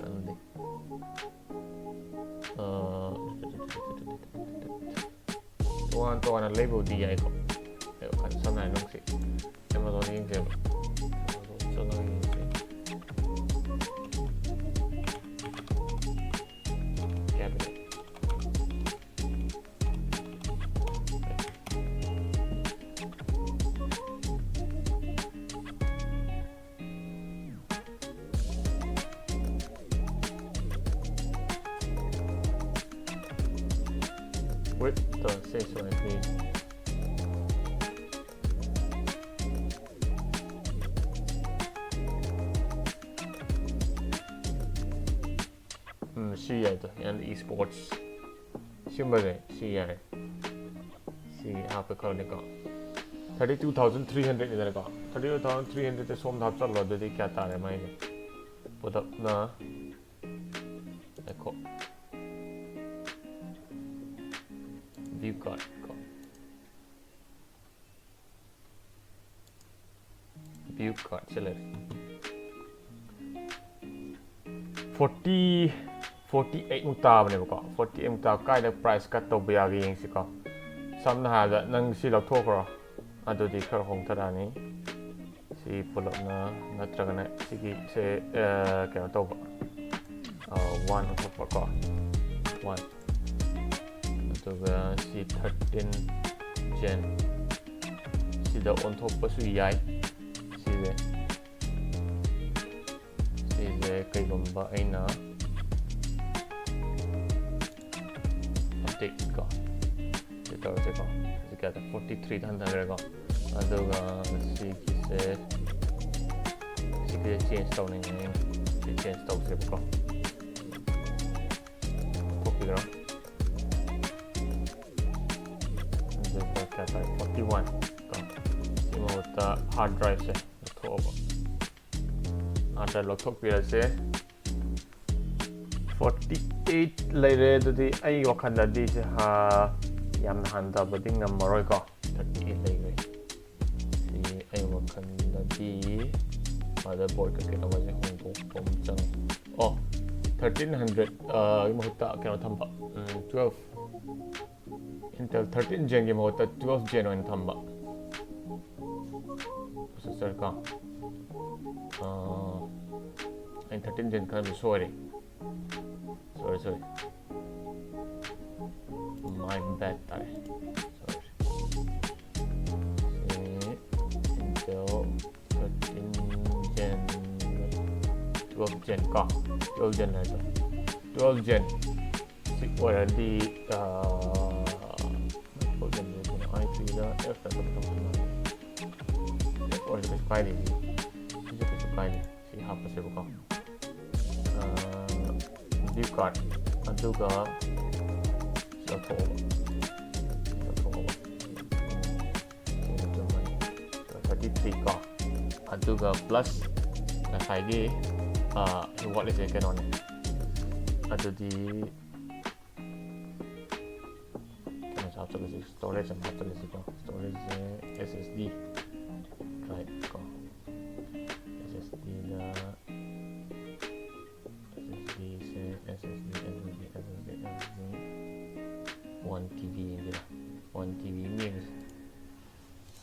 ꯑꯗꯨꯗꯤ, ꯑ, ꯇꯣꯉꯥꯟ ꯇꯣꯉꯥꯟꯅ ꯂꯩꯕꯕꯨꯗꯤ ꯌꯥꯏꯀꯣ꯫ ꯑꯗꯣ ꯈꯔ ꯁꯝꯅ ꯍꯥꯏꯔꯕꯗ ꯅꯪꯁꯤ Amazon ꯌꯦꯡꯁꯦꯕ꯫ Amazon ꯆꯪꯉꯒ ꯌꯦꯡꯁꯦ꯫ Cabinet꯫ Wait, ꯇꯧꯔꯁꯦ, ꯁꯨꯃꯥꯏꯅ ꯄꯤ꯫ ꯎꯝ, ꯁꯤ ꯌꯥꯏꯗꯣ, and esports꯫ ꯁꯤꯒꯨꯝꯕꯁꯦ, ꯁꯤ ꯌꯥꯏ꯫ ꯁꯤ ꯍꯥꯞꯄꯦ ꯈꯜꯂꯣꯅꯦꯀꯣ꯫ Thirty two thousand three hundred ꯅꯤꯗꯅꯀꯣ꯫ Thirty two thousand three hundred ꯁꯣꯝꯗ ꯍꯥꯞꯆꯜꯂꯣ, ꯑꯗꯨꯗꯤ ꯀꯌꯥ ꯇꯥꯔꯦ ꯃꯥꯏꯁꯦ? ꯄꯨꯂꯞꯅ, ꯉꯥꯏꯈꯣ꯫ View card ꯀꯣ꯫ View card ꯁꯤ ꯂꯩꯔꯦ꯫ Forty, forty eight ꯃꯨꯛ ꯇꯥꯕꯅꯦꯕꯀꯣ꯫ Forty eight ꯃꯨꯛ ꯇꯥꯕ, ꯀꯥꯏꯗ price cut ꯇꯧꯕ ꯌꯥꯒꯦ ꯌꯦꯡꯁꯤꯀꯣ꯫ ꯁꯝꯅ ꯍꯥꯏꯔꯕꯗ ꯅꯪ ꯁꯤ ꯂꯧꯊꯣꯛꯈ꯭ꯔꯣ, ꯑꯗꯨꯗꯤ ꯈꯔ ꯍꯣꯡꯊꯔꯛꯑꯅꯤ꯫ ꯁꯤ ꯄꯨꯂꯞꯅ, ꯅꯠꯇ꯭ꯔꯒꯅ ꯁꯤꯒꯤꯁꯦ, ꯑ, ꯀꯩꯅꯣ ꯇꯧꯕ, ꯑ, one ꯑꯣꯟꯊꯣꯛꯄ ꯀꯣ, one꯫ ꯑꯗꯨꯒ ꯁꯤ thirteen Gen ꯁꯤꯗ ꯑꯣꯟꯊꯣꯛꯄꯁꯨ ꯌꯥꯏ꯫ ꯁꯤꯁꯦ ꯑꯩꯅ update ꯀꯣ, update ꯇꯧꯔꯁꯦꯀꯣ꯫ ꯍꯧꯖꯤꯛ ꯀꯌꯥꯗ? Forty three ꯗ ꯍꯟꯊꯈ꯭ꯔꯦꯀꯣ꯫ ꯑꯗꯨꯒ ꯁꯤꯒꯤꯁꯦ, ꯁꯤꯒꯤꯁꯦ change ꯇꯧꯅꯤꯡꯉꯦ ꯑꯩꯅ꯫ ꯁꯤ change ꯇꯧꯁꯦꯕꯀꯣ꯫ ꯊꯣꯛꯄꯤꯈ꯭ꯔꯣ꯫ ꯑꯗꯨꯒ ꯀꯌꯥ ꯇꯥꯔꯦ? Forty one ꯀꯣ꯫ ꯁꯤ ꯃꯍꯨꯠꯇ hard drive ꯁꯦ ꯂꯧꯊꯣꯛꯑꯕ꯫ Hard drive ꯂꯧꯊꯣꯛꯄꯤꯔꯁꯦ꯫ Forty eight ꯂꯩꯔꯦ꯫ ꯑꯗꯨꯗꯤ ꯑꯩ ꯋꯥꯈꯜꯗꯗꯤ ꯁꯤ ꯍꯥ-, ꯌꯥꯝꯅ ꯍꯟꯊꯕꯗꯤ ꯉꯝꯃꯔꯣꯏꯀꯣ꯫ Thirty eight ꯂꯩꯈ꯭ꯔꯦ꯫ ꯁꯤ ꯑꯩ ꯋꯥꯈꯜꯗꯗꯤ motherboard ꯀꯩꯀꯩ ꯇꯧꯕꯁꯦ ꯍꯣꯡꯗꯣꯛꯄ ꯑꯃ ꯆꯪꯉꯦ꯫ ꯑꯣ, thirteen hundred, ꯑ, ꯒꯤ ꯃꯍꯨꯠꯇ ꯀꯩꯅꯣ ꯊꯝꯕ, ꯎꯝ, twelve, Intel thirteen gen ꯒꯤ ꯃꯍꯨꯠꯇ twelve gen ꯑꯣꯏꯅ ꯊꯝꯕ꯫ Processor ꯀꯣ꯫ ꯑ, ꯑꯩ thirteen gen ꯈꯟꯕ ꯁꯣꯏꯔꯦ꯫ Sorry, sorry. My bad ꯇꯥꯔꯦ꯫ Sorry. ꯁꯤ Intel thirteen gen, twelve gen ꯀꯣ꯫ Twelve gen ꯍꯥꯏꯗꯣ꯫ Twelve gen꯫ ꯁꯤ ꯑꯣꯏꯔꯗꯤ, ꯑ, twelve gen ꯁꯤ ꯀꯩꯅꯣ, i three ꯗ F ꯇ ꯇꯧꯁꯤꯟꯅꯕꯅꯦ꯫ F ꯑꯣꯏꯔꯁꯨ ꯀꯩꯁꯨ ꯀꯥꯏꯗꯦ ꯁꯤ꯫ ꯁꯤꯁꯨ ꯀꯩꯁꯨ ꯀꯥꯏꯗꯦ꯫ ꯁꯤ ꯍꯥꯞꯄꯁꯦꯕꯀꯣ꯫ ꯑ, view card꯫ ꯑꯗꯨꯒ ꯁꯤ ꯂꯧꯊꯣꯛꯑꯣꯕ꯫ ꯁꯤ ꯂꯧꯊꯣꯛꯑꯣꯕ꯫ Thirty three ꯀꯣ꯫ ꯑꯗꯨꯒ plus ꯉꯁꯥꯏꯒꯤ, ꯑ, ꯁꯤ ꯋꯥꯠꯂꯤꯁꯦ ꯀꯩꯅꯣꯅꯦ꯫ ꯑꯗꯨꯗꯤ ꯀꯩꯅꯣꯁꯦ ꯍꯥꯞꯆꯜꯂꯁꯤ, storage ꯑꯃ ꯍꯥꯞꯆꯜꯂꯁꯤꯀꯣ꯫ Storage ꯁꯦ S S D drive ꯀꯣ꯫ S S D ꯗ, S S D ꯁꯦ, S S D, S S D, S S D, S S D, one T B ꯌꯦꯡꯁꯤꯔꯥ? One T B ꯑꯃ ꯌꯦꯡꯁꯤ꯫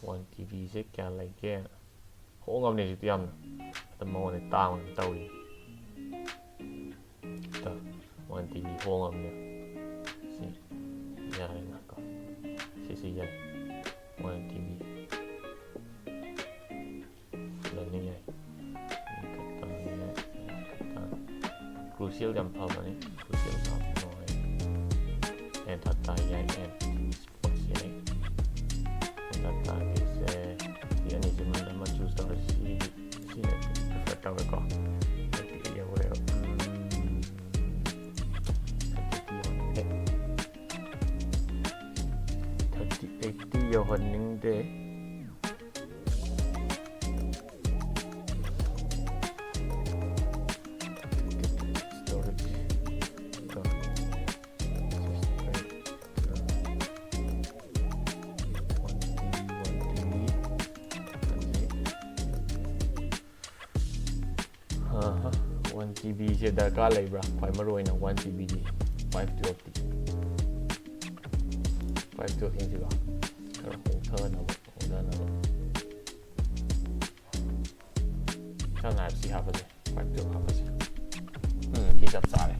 One T B ꯁꯦ ꯀꯌꯥ ꯂꯩꯒꯦ? ꯍꯣꯡꯉꯕꯅꯦ ꯍꯧꯖꯤꯛꯇꯤ ꯌꯥꯝꯅ꯫ ꯑꯗꯨꯝ ꯃꯉꯣꯟꯗ ꯇꯥꯡꯕ ꯑꯗꯨꯝ ꯇꯧꯔꯤ꯫ ꯇ, one T B ꯍꯣꯡꯉꯕꯅꯦ꯫ ꯁꯤ ꯌꯥꯔꯦꯅꯀꯣ꯫ ꯁꯤꯁꯤ ꯌꯥꯏ꯫ One T B꯫ ꯂꯣꯏꯅ ꯌꯥꯏ꯫ ꯈꯛꯇꯪꯅꯦ, ꯈꯛꯇꯪ꯫ ꯁꯤꯜ ꯌꯥꯝ ꯐꯕꯅꯤ꯫ ꯁꯤꯜ ꯍꯥꯞꯄ ꯅꯨꯡꯉꯥꯏ꯫ ꯑꯦꯟ ꯊꯥꯔꯇꯤ ꯌꯥꯏ, ꯑꯦꯟ ꯁ꯭ꯄꯣꯔꯠꯁ ꯌꯥꯏ꯫ ꯑꯦꯟ ꯊꯥꯔꯇꯤꯁꯦ ꯁꯤ ꯑꯅꯤꯁꯤ ꯃꯅꯨꯡꯗ ꯑꯃ ꯆꯨꯁ ꯇꯧꯔꯁꯤ꯫ ꯁꯤꯗꯤ ꯁꯤꯅ ꯄ꯭ꯔꯤꯐꯔ ꯇꯧꯔꯦꯀꯣ꯫ ꯊꯥꯔꯇꯤ ꯌꯧꯔꯦꯕ꯫ ꯎꯝ, ꯊꯥꯔꯇꯤ ꯌꯧꯍꯟꯅꯤꯡꯗꯦ꯫ ꯊꯥꯔꯇꯤ ꯑꯩꯠꯇꯤ ꯌꯧꯍꯟꯅꯤꯡꯗꯦ꯫ Storage. ꯋꯥꯟ ꯖꯤ ꯕꯤꯁꯦ ꯗꯔꯀꯥꯔ ꯂꯩꯕ꯭ꯔꯥ? ꯈ꯭ꯋꯥꯏ ꯃꯔꯨ ꯑꯣꯏꯅ ꯋꯥꯟ ꯖꯤ ꯕꯤꯗꯤ, ꯐꯥꯏꯚ ꯇ꯭ꯋꯦꯜꯐꯇꯤ꯫ ꯐꯥꯏꯚ ꯇ꯭ꯋꯦꯜꯐ ꯌꯦꯡꯁꯤꯀꯣ꯫ ꯈꯔ ꯍꯣꯡꯊꯅꯕ, ꯍꯣꯡꯊꯅꯕ꯫ ꯁꯝꯅ ꯍꯥꯏꯔꯕ ꯁꯤ ꯍꯥꯞꯄꯁꯦ, ꯐꯥꯏꯚ ꯇ꯭ꯋꯦꯜꯐ ꯍꯥꯞꯄꯁꯦ꯫ ꯎꯝ, ꯁꯤ ꯆꯞ ꯆꯥꯔꯦ꯫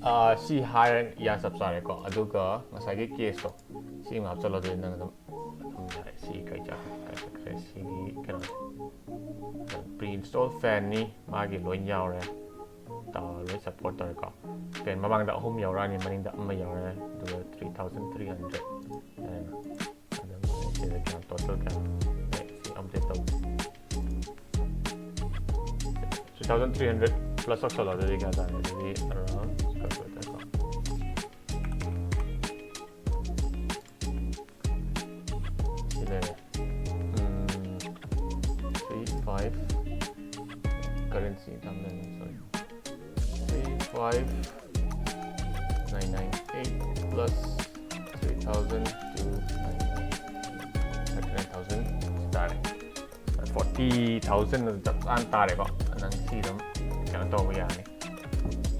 ꯑꯥ, ꯁꯤ ꯍꯥꯏꯔ ꯌꯥ ꯆꯞ ꯆꯥꯔꯦꯀꯣ꯫ ꯑꯗꯨꯒ ꯉꯁꯥꯏꯒꯤ ꯀꯦꯁꯇꯣ, ꯁꯤ ꯑꯃ ꯍꯥꯞꯆꯜꯂꯣ, ꯑꯗꯨꯗꯤ ꯅꯪ ꯑꯗꯨꯝ, ꯑꯗꯨꯝ ꯌꯥꯔꯦ꯫ ꯁꯤ ꯀꯩ ꯆꯠꯈ꯭ꯔꯦ? ꯀꯥꯏ ꯆꯠꯈ꯭ꯔꯦ? ꯁꯤꯒꯤ ꯀꯩꯅꯣ, pre install fanꯅꯤ, ꯃꯥꯒꯤ ꯂꯣꯏ ꯌꯥꯎꯔꯦ꯫ ꯇꯥ-, ꯂꯣꯏ support ꯇꯧꯔꯦꯀꯣ꯫ Fan ꯃꯃꯥꯡꯗ ꯑꯍꯨꯝ ꯌꯥꯎꯔꯛꯑꯅꯤ, ꯃꯅꯤꯡꯗ ꯑꯃ ꯌꯥꯎꯔꯦ, ꯑꯗꯨꯒ three thousand three hundred ꯍꯥꯏꯅ꯫ ꯑꯗꯨꯝ ꯁꯤꯗ ꯀꯌꯥꯝ, total ꯀꯌꯥꯝ? ꯑꯦ, ꯁꯤ update ꯇꯧ꯫ Three thousand three hundred plus ꯇꯧꯁꯜꯂꯣ, ꯑꯗꯨꯗꯤ ꯀꯌꯥ ꯇꯥꯔꯦ? ꯑꯗꯨꯗꯤ around, calculator ꯀꯣ꯫ ꯁꯤ ꯂꯩꯔꯦ꯫ ꯎꯝ, three five, currency ꯊꯝꯗꯣꯏꯅꯦ, sorry꯫ Three five nine nine eight plus three thousand two nine nine, thirty nine thousand ꯇꯥꯔꯦ꯫ Forty thousand ꯑꯗꯨ ꯆꯞ ꯆꯥꯅ ꯇꯥꯔꯦꯀꯣ꯫ ꯅꯪ ꯁꯤ ꯑꯗꯨꯝ ꯀꯩꯅꯣ ꯇꯧꯕ ꯌꯥꯅꯤ꯫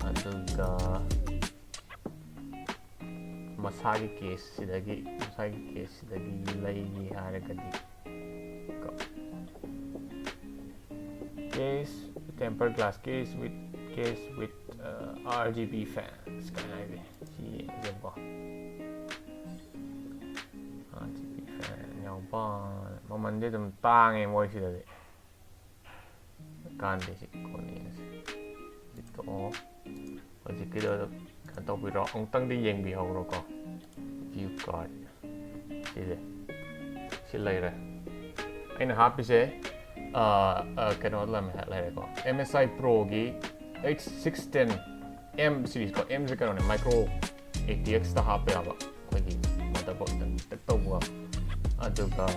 ꯑꯗꯨꯒ ꯃꯁꯥꯒꯤ ꯀꯦꯁꯁꯤꯗꯒꯤ, ꯃꯁꯥꯒꯤ ꯀꯦꯁꯁꯤꯗꯒꯤ ꯂꯩꯒꯦ ꯍꯥꯏꯔꯒꯗꯤ ꯀꯣ, case, tempered glass case with, case with, uh, R G B fans ꯀꯥꯏꯅ ꯍꯥꯏꯁꯦ꯫ ꯁꯤ ꯌꯦꯡꯁꯦꯕꯀꯣ꯫ R G B fan ꯌꯥꯎꯕ꯫ ꯃꯃꯜꯗꯤ ꯑꯗꯨꯝ ꯇꯥꯡꯉꯦ ꯃꯣꯏꯁꯤꯗꯗꯤ꯫ ꯀꯥꯟꯗꯦ ꯁꯤ ꯀꯣꯟꯅ ꯌꯦꯡꯉꯁꯤ꯫ ꯇꯣꯛꯑꯣ꯫ ꯍꯧꯖꯤꯛꯀꯤꯗꯣ ꯀꯩꯅꯣ ꯇꯧꯕꯤꯔꯣ, ꯑꯃꯨꯛꯇꯪꯗꯤ ꯌꯦꯡꯕꯤꯍꯧꯔꯣꯀꯣ꯫ View card ꯁꯤꯁꯦ, ꯁꯤ ꯂꯩꯔꯦ꯫ ꯑꯩꯅ ꯍꯥꯞꯄꯤꯁꯦ ꯑ, ꯑ, ꯀꯩꯅꯣ ꯂꯝ-, ꯂꯩꯔꯦꯀꯣ, M S I Pro ꯒꯤ H six ten M series ꯀꯣ꯫ M ꯁꯦ ꯀꯩꯅꯣꯅꯦ, micro A T X ꯇ ꯍꯥꯞꯄ ꯌꯥꯕ ꯑꯩꯈꯣꯏꯒꯤ motherboard ꯇ ꯇꯧꯕ꯫ ꯑꯗꯨꯒ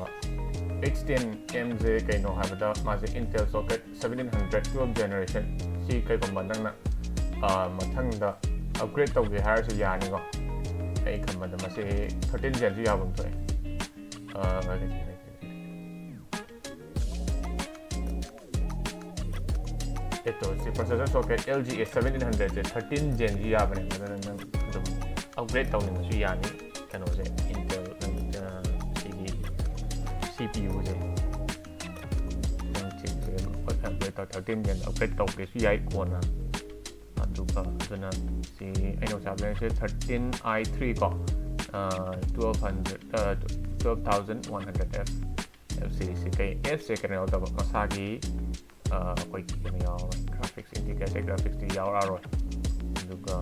H ten M ꯁꯦ ꯀꯩꯅꯣ ꯍꯥꯏꯕꯗ, ꯃꯥꯁꯦ Intel Socket seventeen hundred twelve generation꯫ ꯁꯤ ꯀꯩꯒꯨꯝꯕ ꯅꯪꯅ, ꯑ, ꯃꯊꯪꯗ upgrade ꯇꯧꯒꯦ ꯍꯥꯏꯔꯁꯨ ꯌꯥꯅꯤꯀꯣ꯫ ꯑꯩ ꯈꯟꯕꯗ ꯃꯁꯤ thirteen gen ꯁꯨ ꯌꯥꯕ ꯑꯃ ꯊꯣꯛꯑꯦ꯫ ꯑ, ꯑꯦꯇꯣ, ꯁꯤ processor socket L G S seventeen hundred ꯁꯦ thirteen gen ꯁꯤ ꯌꯥꯕꯅꯦ, ꯑꯗꯨꯅ ꯅꯪ ꯑꯗꯨꯝ upgrade ꯇꯧꯅꯤꯡꯕꯁꯨ ꯌꯥꯅꯤ꯫ ꯀꯩꯅꯣꯁꯦ, Intel, ꯑ, ꯁꯤꯒꯤ C P U ꯁꯦ, ꯅꯪ ꯆꯤꯞꯁꯦ upgrade ꯇꯧ, thirteen gen upgrade ꯇꯧꯒꯦꯁꯨ ꯌꯥꯏ ꯀꯣꯟꯅ꯫ ꯑꯗꯨꯒ ꯑꯗꯨꯅ ꯁꯤ ꯑꯩꯅ ꯉꯁꯥꯏ ꯍꯥꯏꯕꯁꯦ thirteen i three ꯀꯣ, ꯑ, twelve hundred, ꯑ, twelve thousand one hundred F, F series ꯁꯤ꯫ ꯀꯩ F ꯁꯦ ꯀꯩꯅꯣ ꯌꯥꯎꯗꯕ, ꯃꯁꯥꯒꯤ, ꯑ, ꯑꯩꯈꯣꯏꯒꯤ ꯀꯩꯅꯣ ꯌꯥꯎꯔꯣꯏ, graphics, integrated graphics ꯇꯤ ꯌꯥꯎꯔꯛꯑꯔꯣꯏ꯫ ꯑꯗꯨꯒ,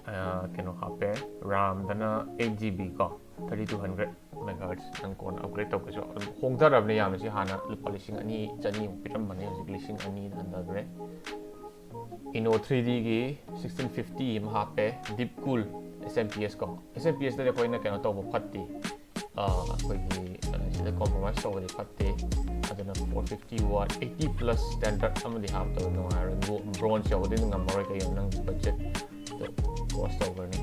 ꯑ, ꯀꯩꯅꯣ ꯍꯥꯞꯄꯦ, RAM ꯗꯅ eight G B ꯀꯣ, thirty two hundred megahertz꯫ ꯅꯪ ꯀꯣꯟꯅ upgrade ꯇꯧꯒꯦꯁꯨ ꯑꯗꯨꯝ ꯍꯣꯡꯊꯔꯕꯅꯦ ꯌꯥꯝꯅ꯫ ꯁꯤ ꯍꯥꯟꯅ ꯂꯨꯄꯥ ꯂꯤꯁꯤꯡ ꯑꯅꯤ ꯆꯅꯤꯃꯨꯛ ꯄꯤꯔꯝꯕꯅꯦ, ꯍꯧꯖꯤꯛ ꯂꯤꯁꯤꯡ ꯑꯅꯤꯗ ꯍꯟꯊꯈ꯭ꯔꯦ꯫ Inno three D ꯒꯤ sixteen fifty ꯑꯃ ꯍꯥꯞꯄꯦ, deep cool S M P S ꯀꯣ꯫ S M P S ꯇꯗꯤ ꯑꯩꯈꯣꯏꯅ ꯀꯩꯅꯣ ꯇꯧꯕ ꯐꯠꯇꯦ, ꯑ, ꯑꯩꯈꯣꯏꯒꯤ, ꯑ, ꯁꯤꯗ compromise ꯇꯧꯕꯗꯤ ꯐꯠꯇꯦ꯫ ꯑꯗꯨꯅ four fifty watt, eighty plus standard ꯑꯃꯗꯤ ꯍꯥꯞꯇꯕ ꯅꯨꯡꯉꯥꯏꯔꯣꯏ꯫ Bro-, bronze ꯌꯧꯕꯗꯤ ꯉꯝꯃꯔꯣꯏ, ꯀꯩꯒꯤꯅꯣ ꯅꯪ budget ꯇꯣ cross ꯇꯧꯈ꯭ꯔꯅꯤ꯫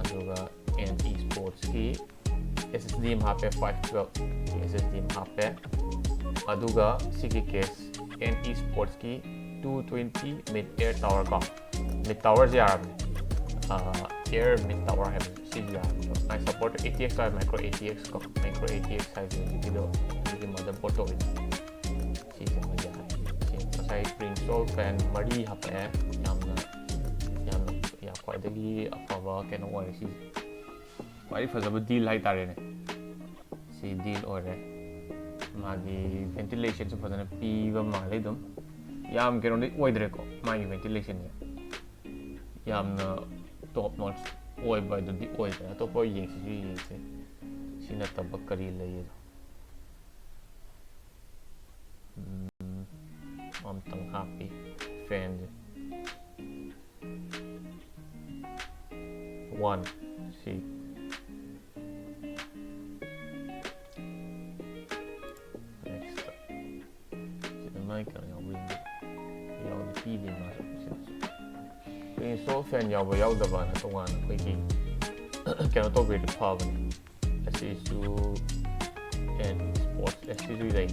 ꯑꯗꯨꯒ N E Sports ꯀꯤ S S D ꯑꯃ ꯍꯥꯞꯄꯦ, five twelve ꯒꯤ S S D ꯑꯃ ꯍꯥꯞꯄꯦ꯫ ꯑꯗꯨꯒ ꯁꯤꯒꯤ case, N E Sports ꯀꯤ two twenty mid air tower ꯀꯣ, mid tower ꯁꯦ ꯌꯥꯔꯕꯅꯦ꯫ ꯑ, air mid tower ꯍꯥꯏꯕꯁꯦ ꯁꯤ ꯌꯥꯔꯕꯅꯦ꯫ ꯃꯥꯏ support A T X high, micro A T X ꯀꯣ, micro A T X ꯍꯥꯏꯁꯦ ꯍꯧꯖꯤꯛꯀꯤꯗꯣ, ꯍꯧꯖꯤꯛꯀꯤ motherboard ꯇꯧꯔꯤꯁꯦ꯫ ꯁꯤꯁꯦ ꯃꯣꯏ ꯌꯥꯔꯦ꯫ ꯁꯤ ꯉꯁꯥꯏ Principal fan ꯃꯔꯤ ꯍꯥꯞꯄꯛꯑꯦ, ꯌꯥꯝꯅ, ꯌꯥꯝꯅ, ꯌꯥꯝ ꯈ꯭ꯋꯥꯏꯗꯒꯤ ꯑꯐꯕ ꯀꯩꯅꯣ ꯑꯣꯏꯔꯦ ꯁꯤꯁꯦ꯫ ꯈ꯭ꯋꯥꯏꯗꯒꯤ ꯐꯖꯕ deal ꯍꯥꯏꯇꯥꯔꯦꯅꯦ꯫ ꯁꯤ deal ꯑꯣꯏꯔꯦ꯫ ꯃꯥꯒꯤ ventilation ꯁꯨ ꯐꯖꯅ ꯄꯤꯕ ꯃꯥꯜꯂꯦ ꯑꯗꯨꯝ꯫ ꯌꯥꯝ ꯀꯩꯅꯣꯗꯤ ꯑꯣꯏꯗ꯭ꯔꯦꯀꯣ, ꯃꯥꯒꯤ ventilation ꯁꯦ ꯌꯥꯝꯅ top notch ꯑꯣꯏꯕ ꯍꯥꯏꯗꯨꯗꯤ ꯑꯣꯏꯗ꯭ꯔꯦ꯫ ꯑꯇꯣꯞꯄ ꯌꯦꯡꯁꯤꯁꯨ ꯌꯦꯡꯁꯦ, ꯁꯤ ꯅꯠꯇꯕ ꯀꯔꯤ ꯂꯩ ꯑꯗꯣ꯫ ꯎꯝ, ꯑꯝꯇꯪ ꯍꯥꯞꯄꯤ fan ꯁꯦ꯫ One, ꯁꯤ꯫ Next. ꯁꯤꯗ ꯃꯥꯏ ꯀꯩꯅꯣ ꯌꯥꯎꯕ꯭ꯔꯥ ꯌꯦꯡꯒꯦ꯫ ꯌꯥꯎꯗꯤ ꯄꯤꯗꯦ ꯃꯥꯁꯨ ꯁꯤꯗꯁꯨ꯫ ꯑꯩꯈꯣꯏꯒꯤ install fan ꯌꯥꯎꯕ ꯌꯥꯎꯗꯕꯅ ꯇꯣꯉꯥꯟꯅ ꯑꯩꯈꯣꯏꯒꯤ ꯀꯩꯅꯣ ꯇꯧꯕꯤꯔꯗꯤ ꯐꯕꯅꯤ꯫ ꯑꯁꯤꯁꯨ and sports, ꯑꯁꯤꯁꯨ ꯂꯩ꯫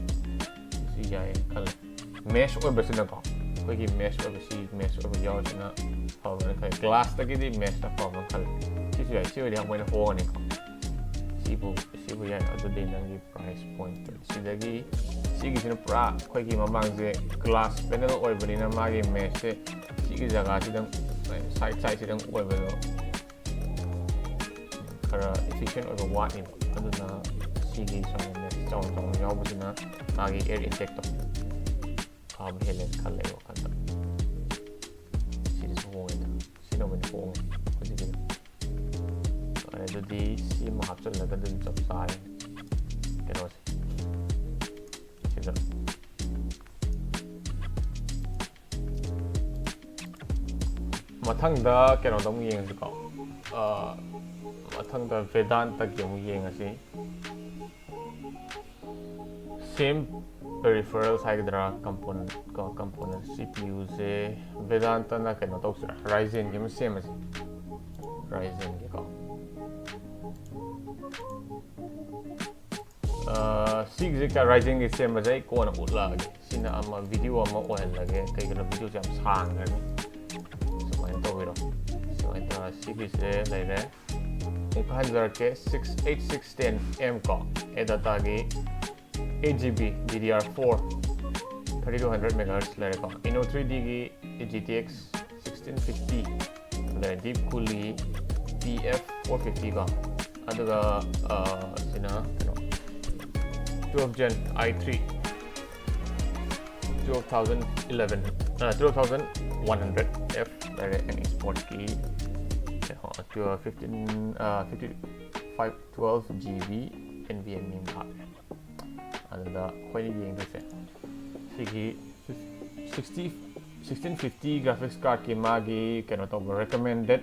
ꯁꯤ ꯌꯥꯏꯌꯦꯅ ꯈꯜꯂꯦ꯫ Mesh ꯑꯣꯏꯕꯁꯤꯅꯀꯣ, ꯑꯩꯈꯣꯏꯒꯤ mesh ꯑꯣꯏꯕ, ꯁꯤ mesh ꯑꯣꯏꯕ ꯌꯥꯎꯔꯤꯁꯤꯅ ꯐꯕ꯭ꯔꯥꯅ ꯈꯜꯂꯦ꯫ Glass ꯇꯒꯤꯗꯤ mesh ꯅ ꯐꯕ꯭ꯔꯥꯅ ꯈꯜꯂꯦ꯫ ꯁꯤꯁꯨ ꯌꯥꯏ, ꯁꯤ ꯑꯣꯏꯔꯗꯤ ꯌꯥꯝ ꯃꯣꯏꯅ ꯍꯣꯡꯉꯅꯤꯀꯣ꯫ ꯁꯤꯕꯨ, ꯁꯤꯕꯨ ꯌꯥꯏ꯫ ꯑꯗꯨꯗꯤ ꯅꯪꯒꯤ price point ꯇꯣ꯫ ꯁꯤꯗꯒꯤ, ꯁꯤꯒꯤꯁꯤꯅ ꯄꯨꯔꯥ ꯑꯩꯈꯣꯏꯒꯤ ꯃꯃꯥꯡꯁꯦ glass panel ꯑꯣꯏꯕꯅꯤꯅ ꯃꯥꯒꯤ mesh ꯁꯦ ꯁꯤꯒꯤ ꯖꯒꯥꯁꯤꯗꯪ, side side ꯁꯤꯗꯪ ꯑꯣꯏꯕꯗꯣ ꯈꯔ efficient ꯑꯣꯏꯕ ꯋꯥꯠꯂꯤꯕ꯫ ꯑꯗꯨꯅ ꯁꯤꯒꯤ ꯁꯨꯃꯥꯏꯅ mesh ꯆꯥꯎꯅ ꯆꯥꯎꯅ ꯌꯥꯎꯕꯁꯤꯅ ꯃꯥꯒꯤ air intake ꯇꯣ ꯐꯕ ꯍꯦꯜꯂꯦꯅ ꯈꯜꯂꯦ ꯑꯩ ꯋꯥꯈꯜꯗ꯫ ꯁꯤꯗꯁꯨ ꯍꯣꯡꯉꯦꯗ, ꯁꯤꯅ ꯑꯣꯏꯅ ꯍꯣꯡꯉꯦ ꯍꯧꯖꯤꯛꯀꯤꯗꯣ꯫ ꯐꯔꯦ, ꯑꯗꯨꯗꯤ ꯁꯤ ꯑꯃ ꯍꯥꯞꯆꯤꯜꯂꯒ ꯑꯗꯨꯝ ꯆꯞ ꯆꯥꯔꯦ ꯀꯩꯅꯣꯁꯦ꯫ ꯁꯤꯗ ꯃꯊꯪꯗ ꯀꯩꯅꯣꯗ ꯑꯃꯨꯛ ꯌꯦꯡꯉꯁꯤꯀꯣ꯫ ꯑꯥ, ꯃꯊꯪꯗ Vedanta ꯒꯤ ꯑꯃꯨꯛ ꯌꯦꯡꯉꯁꯤ꯫ Same peripherals ꯍꯥꯏꯒꯗ꯭ꯔꯥ, component ꯀꯣ, component, C P U ꯁꯦ Vedanta ꯅ ꯀꯩꯅꯣ ꯇꯧꯁꯤꯔꯥ, Ryzen ꯒꯤ ꯑꯃ ꯁꯦꯝꯃꯁꯤ, Ryzen ꯒꯤꯀꯣ꯫ ꯑꯥ, ꯁꯤꯒꯤꯁꯦ ꯀ-, Ryzen ꯒꯤ ꯁꯦꯝꯕꯁꯦ ꯑꯩ ꯀꯣꯟꯅ ꯎꯠꯂꯛꯑꯒꯦ꯫ ꯁꯤꯅ ꯑꯃ video ꯑꯃ ꯑꯣꯏꯍꯜꯂꯒꯦ, ꯀꯩꯒꯤꯅꯣ video ꯁꯦ ꯌꯥꯝ ꯁꯥꯡꯈ꯭ꯔꯅꯤ꯫ ꯁꯨꯃꯥꯏꯅ ꯇꯧꯕꯤꯔꯣ꯫ ꯁꯨꯃꯥꯏꯅ ꯇꯧꯔ ꯁꯤꯒꯤꯁꯦ ꯂꯩꯔꯦ꯫ ꯑꯃꯨꯛꯀ ꯍꯟꯖꯔꯛꯀꯦ, six eight six ten M ꯀꯣ, Adata ꯒꯤ eight G B D D R four, thirty two hundred megahertz ꯂꯩꯔꯦꯀꯣ꯫ Inno three D ꯒꯤ G T X sixteen fifty ꯂꯩꯔꯦ, Deep Cool ꯒꯤ P F four fifty ꯀꯣ꯫ ꯑꯗꯨꯒ, ꯑ, ꯁꯤꯅ ꯀꯩꯅꯣ, twelve Gen i three, twelve thousand eleven, uh, twelve thousand one hundred F ꯂꯩꯔꯦ, ꯑꯦꯅꯤ ꯁ꯭ꯄꯣꯔꯠꯀꯤ ꯀꯩꯅꯣ, fifteen, uh, fifty five twelve GB NVMe ꯑꯃ ꯍꯥꯞꯄꯦ꯫ ꯑꯗꯨꯗ ꯑꯩꯈꯣꯏꯅ ꯌꯦꯡꯗꯣꯏꯁꯦ ꯁꯤꯒꯤ sixty, sixteen fifty graphics cardꯀꯤ ꯃꯥꯒꯤ ꯀꯩꯅꯣ ꯇꯧꯕ recommended,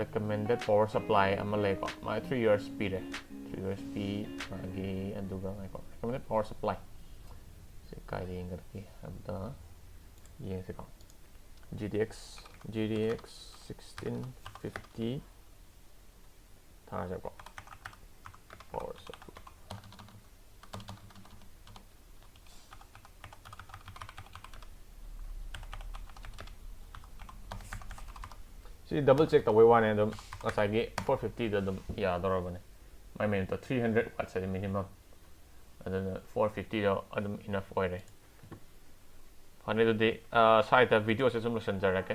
recommended power supply ꯑꯃ ꯂꯩꯀꯣ꯫ ꯃꯥ three years ꯄꯤꯔꯦ, three years ꯄꯤ ꯃꯥꯒꯤ꯫ ꯑꯗꯨꯒ ꯉꯥꯏꯀꯣ, recommended power supply ꯁꯤ ꯀꯥꯏꯗ ꯌꯦꯡꯒꯗꯒꯦ ꯍꯥꯏꯕꯗ ꯌꯦꯡꯁꯤꯀꯣ꯫ GTX, GTX sixteen fifty ꯊꯥꯔꯁꯦꯀꯣ꯫ Power supply꯫ ꯁꯤ double check ꯇꯧꯕꯩ ꯋꯥꯅꯦ, ꯑꯗꯨꯝ ꯉꯁꯥꯏꯒꯤ four fiftyꯗ ꯑꯗꯨꯝ ꯌꯥꯗꯧꯔꯕꯅꯦ꯫ ꯃꯥꯏ minute three hundred watts ꯍꯥꯏꯗꯤ minimum, ꯑꯗꯨꯅ four fiftyꯗꯣ ꯑꯗꯨꯝ enough ꯑꯣꯏꯔꯦ꯫ ꯐꯅꯤ, ꯑꯗꯨꯗꯤ, ꯑ, siteꯇ videoꯁꯦ ꯁꯨꯝ ꯂꯣꯏꯁꯤꯟꯖꯔꯒꯦ꯫